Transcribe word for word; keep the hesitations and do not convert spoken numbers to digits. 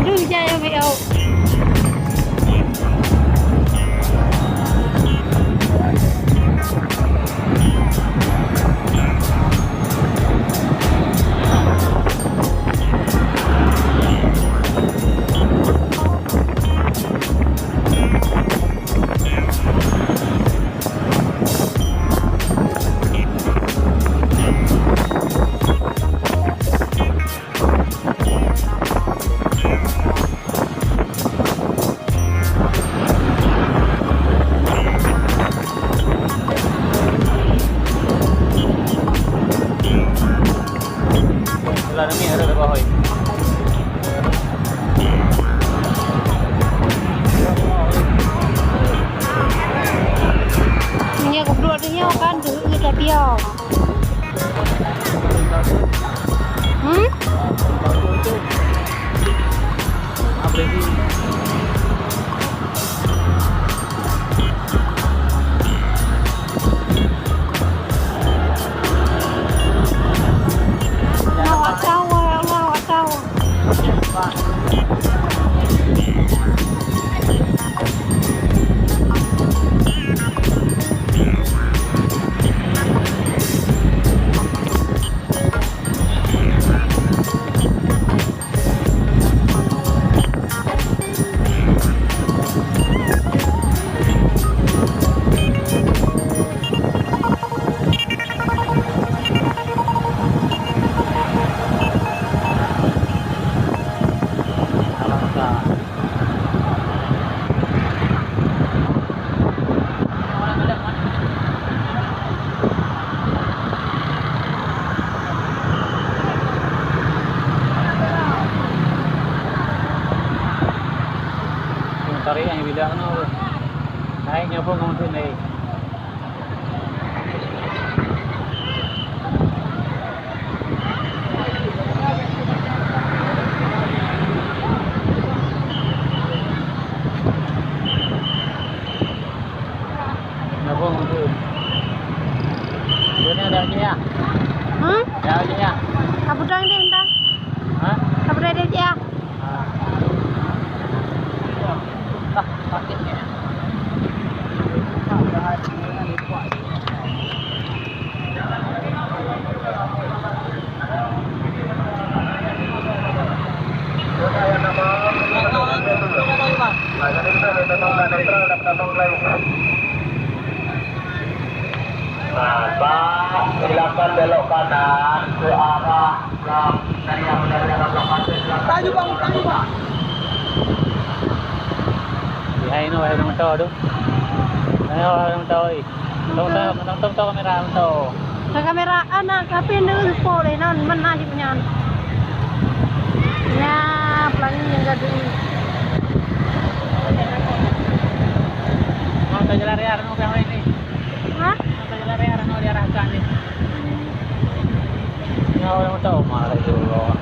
Aduh, jai ambil au. Nyoe geubrok nyoe kan deuh tapi ya. Hmm? Allahu Akbar, Allahu Akbar. Tarik yang bilang no. Naik nyoe pun ngomong naik. Nabung tu. Dunia dah ni ya? Hmm? Dah ni ya? Apa dah ni dah? Ha? Apa dah dia ya? Nah, Pak, silakan belok kanan ke arah Taju, Bang, taju, Bang. Hai, no, hai, Bang, tau tu. Hai, Bang, tau, eh. Tong, tong, tong, tong, kamera, tong. Ka kamera anak, tapi ni po leh, nan, mana cit nyan. Nya, pelangi nyang gaduh. Mau tak jalan raya, renung, Bang, ini. Hah? Mau tak jalan raya, renung, diarahkan ni. Ya, orang tahu, malah itu, Allah.